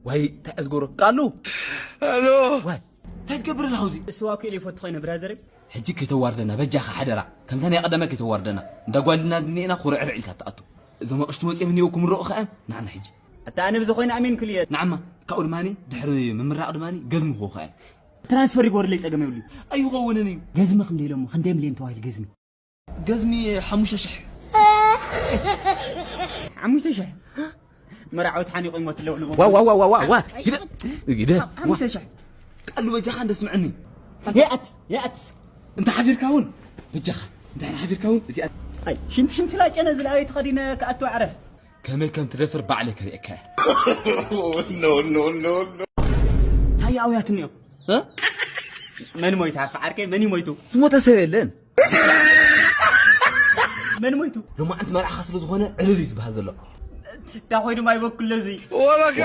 ዋይ እንታይ ኣዝጎሮ ቃሉ። ዋይ እንታይ ትገብር ኣለኻ እዚ? እሱ ዋኩ ኢሉ ይፈቱ ኮይነ ብራዘር። ሕጂ ከይተዋርደና በጃኻ ሓደራ። ከምዛ ናይ ቀደመ ከይተዋርደና። እንዳ ጓልና ዝኒኤና ኩርዕርዕ ኢልካ ትኣቱ። እዞም ኣቕሽቲ መጺኦም እኒኦ ክምረቑ ከኣ ንዓና ሕጂ። ኣታ ኣነ ብዝኾይነ ኣሜን ክልየ። ንዓማ ካብኡ ድማኒ ድሕሪ ምምራቕ ድማኒ ገዝሚ ክኾ ከኣ። ትራንስፈር ይጎርለይ ጸገም የብሉ። ኣይኸውንን እዩ። ገዝሚ ክንደይ ኢሎሞ ክንደይ ሚልዮን ተባሂሉ ገዝሚ? ገዝሚ ሓሙሽተ ሽሕ። ሓሙሽተ ሽሕ። መርዓዊ ተሓኒቑ ይሞት ኣለዉ። ዋ ዋ ዋ ዋ ዋ ግደ ግደ። ሓሙሽተ ሽሕ። ቃሉ በጃኻ እንደ ስምዕኒ። የኣት የኣት። እንተ ሓፊርካ እውን በጃኻ እንተ ሓፊርካ እውን እዚኣ። ኣይ ሽንቲ ሽንቲ ላጨነ ዝለኣዩ ተኸዲነ ክኣቱ ኣዕረፍ። ከመይ ከም ትደፍር ባዕለይ ከርእየካ። ኖ ኖ ኖ ኖ። እንታይ ኣውያት እኒኦ? እ? መን ሞይታ ዓርከይ መን እዩ ሞይቱ? ዝሞተ ሰብ የለን። መን ሞይቱ? ሎማዓንቲ መርዓኻ ስለ ዝኾነ ዕልል እዩ ዝበሃል ዘሎ። እንታይ ኮይኑ ማይ በኩሎ እዚ?